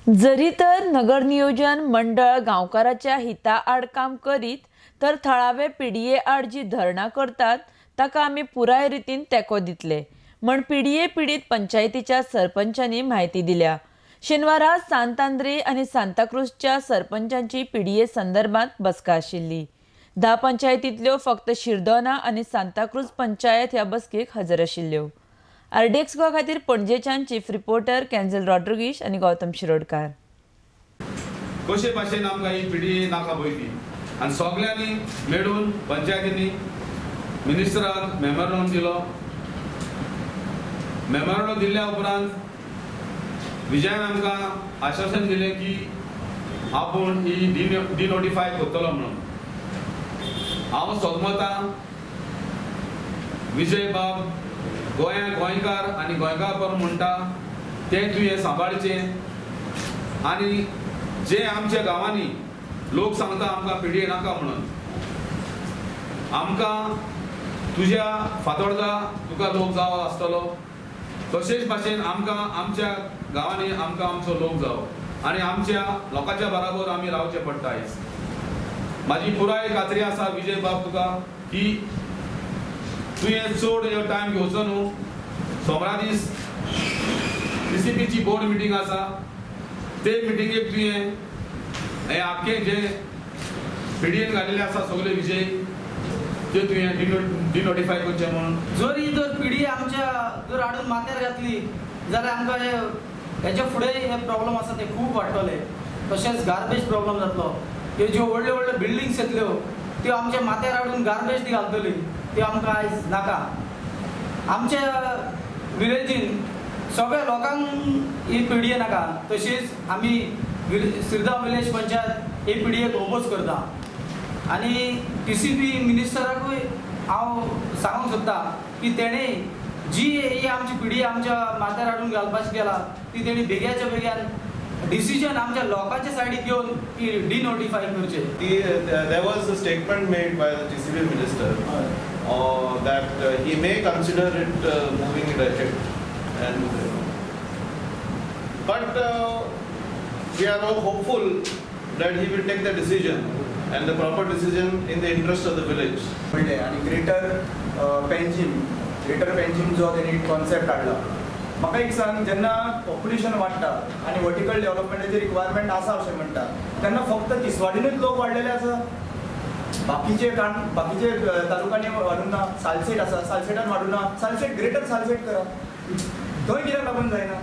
जरी तर नगर नियोजन मंडळ गांवकाराच्या हिता आड काम करीत तर थळावे पीडीए आड जी धरणां करतात ताका आमी पुराय रितीन तेंको दितले म्हण पीडीए पिडीत पंचायतीच्या सरपंचांनी म्हायती दिल्या. शेनवारा सांत आंद्रे आनी सांताक्रूजच्या सरपंचांची पीडीए संदर्भात बसका आशिल्ली. 10 पंचायतींतल्यो फक्त शिरदोना आनी सांताक्रूज पंचायत ह्या बसकेक हजर आशिल्ल्यो. आरडीएक्स गोवा खातीर पणजेच्यान चीफ रिपोर्टर कॅन्झल रॉड्रिगीश आनी गौतम शिरोडकार. कशे भाशेन आमकां ही पीडीए नाका पळय ती आनी सगल्यांनी मेळून पंचायतींनी मिनिस्टराक मेमोरंडम दिलो. मेमोरंडम दिल्ल्या उपरांत विजयान आमकां आश्वासन दिलें की आपूण ही डिनोटिफाय करतलो म्हणून. हांव सोगमतां विजय बाब गोंया गोंयकार आनी गोंयकार म्हणटा तें तुवें सांबाळचें आनी जे आमच्या गांवांनी लोक सांगता आमकां पीडीए नाका म्हणून, आमकां तुज्या फातोर्डा तुका लोक जावो आसतलो, तशेंच भाशेन आमकां आमच्या गांवांनी आमकां आमचो लोक जावो आनी आमच्या लोकांच्या बराबर आमी रावचें पडटा. आयज म्हाजी पुराय खात्री आसा विजय बाब तुका की तुवें चड ह्यो टायम घेवचो न्हू. सोमारा दीस टीसीपीची बोर्ड मिटींग आसा, ते मिटिंगेक तुवें हें आख्खें जे पीडीएन घालिल्ले आसा सगळे विजय ते तुवें डिनोटिफाय करचें म्हणून. जर ही जर पीडीए आमच्या जर हाडून माथ्यार घातली जाल्यार आमकां हे हेच्या फुडें हे प्रॉब्लम आसा ते खूब वाडटले. तशेंच गार्बेज प्रॉब्लम जातलो. ह्यो ज्यो व्हडल्यो व्हडल्यो बिल्डिंग्स येतल्यो त्यो आमच्या माथ्यार हाडून गार्बेज ती घालतली, त्यो आमकां आयज नाका. आमच्या विलेजीन सगळ्या लोकांक ही पीडीए नाका. तशीच आमी सिरगांव विलेज पंचायत ही पीडीएक ओपोज करता आनी टीसीपी मिनिस्टराकूय हांव सांगूंक सोदता की तेणें जी ही आमची पीडीए आमच्या माथ्यार हाडून घालपाची गेला ती तेणी बेग्याच्या बेग्यान डिसिजन आमच्या लोकांच्या सायडीक घेवन ती डिनोटिफाय करचें. There was a statement made by the TCP minister that he may consider it moving it ahead, and but we are all hopeful that he will take the decision and the proper decision in the interest of the village. म्हणले आनी greater Panjim, greater Panjim जो तेणी concept हाडला, म्हाका एक सांग, जेन्ना population वाडटा आनी वर्टिकल डेव्हलपमेंटाची रिक्वायरमेंट आसा अशें म्हणटा तेन्ना फक्त तिसवाडीनूच लोक वाडलेले आसा, बाकीचे बाकीचे तालुक्यांनी वाडूंक ना. सालसेट आसा, सालसेटान वाडूंक ना. सालसेट ग्रेटर सालसेट करा, थंय कित्याक लागून जायना?